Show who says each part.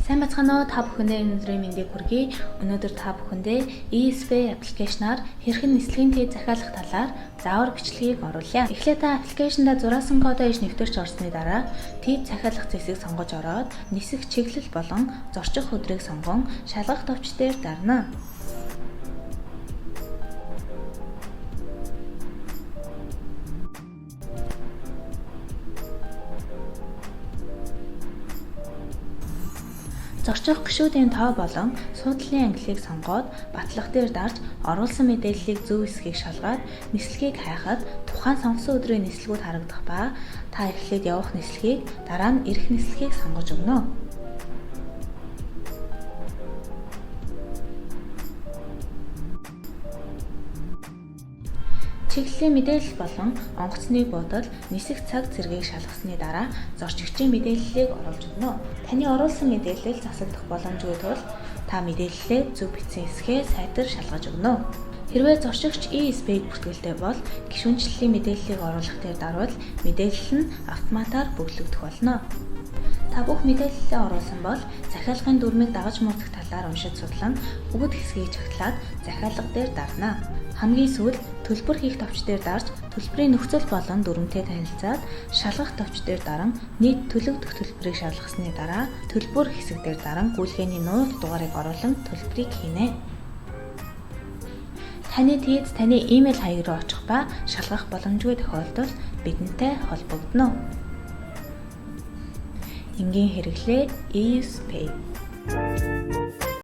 Speaker 1: Сайн байцгаана уу, та бүхэндээ энэ өдрийн мэндийг хүргэе. Өнөөдөр та бүхэндээ ESP application-аар хэрхэн нислэгийн тээ захиалах талаар заавар бичлэгийг оруулъя. Эхлээд та application-да зураасан кодоо иш нэвтэрч орсны дараа тээ захиалах зэсийг сонгож ороод нисэх чиглэл болон зорчих өдрийг сонгон шалгах товч дээр дарна. Зорчих гишүүдийн тоо болон суудлын ангиллыг сонгоод батлах дээр дарж оруулсан мэдээллийг зөв эсэхийг шалгаад нислэгийг хайхад тухайн сонгосон өдрийн нислэгүүд харагдах ба та эхлээд явах нислэгийг, дараа нь ирэх нислэгийг сонгож өгнө. Чиглэлийн мэдээлэл болон онгоцны буудал, нисэх цаг зэргийг шалгасны дараа зорчигчийн мэдээллийг оруулж өгнө. Таны оруулсан мэдээлэл засагдах боломжгүй тул та мэдээллээ зөв бичсэн эсэхээ сайтар шалгаж өгнө. Хэрвээ зорчигч ESP бүртгэлтэй бол гишүүнчлэлийн мэдээллийг оруулах дээр дарвал мэдээлэл нь автоматар бөглөгдөх болно. Та бүх мэдээллээ оруулсан бол захиалгын дүрмийг дагаж мөрдөх талаар уншиж судлан бүгд хэсгийг чагтлаад захиалга дээр дарна. Хамгийн сүүлд төлбөр хийх товч дээр дарж төлбөрийн нөхцөл болон дүрмтэй танилцаад шалгах товч дээр даран нийт төлөгдөх төлбөрийг шалгасны дараа төлбөр хэсэг дээр даран гүйлгээний нууц дугаарыг оруулан төлбөрийг хийнэ. Таны тийз таны имэйл хаяг руу очих ба шалгах боломжгүй тохиолдолд бидэнтэй холбогдоно. Энгийн хэрэглээ EUSPay.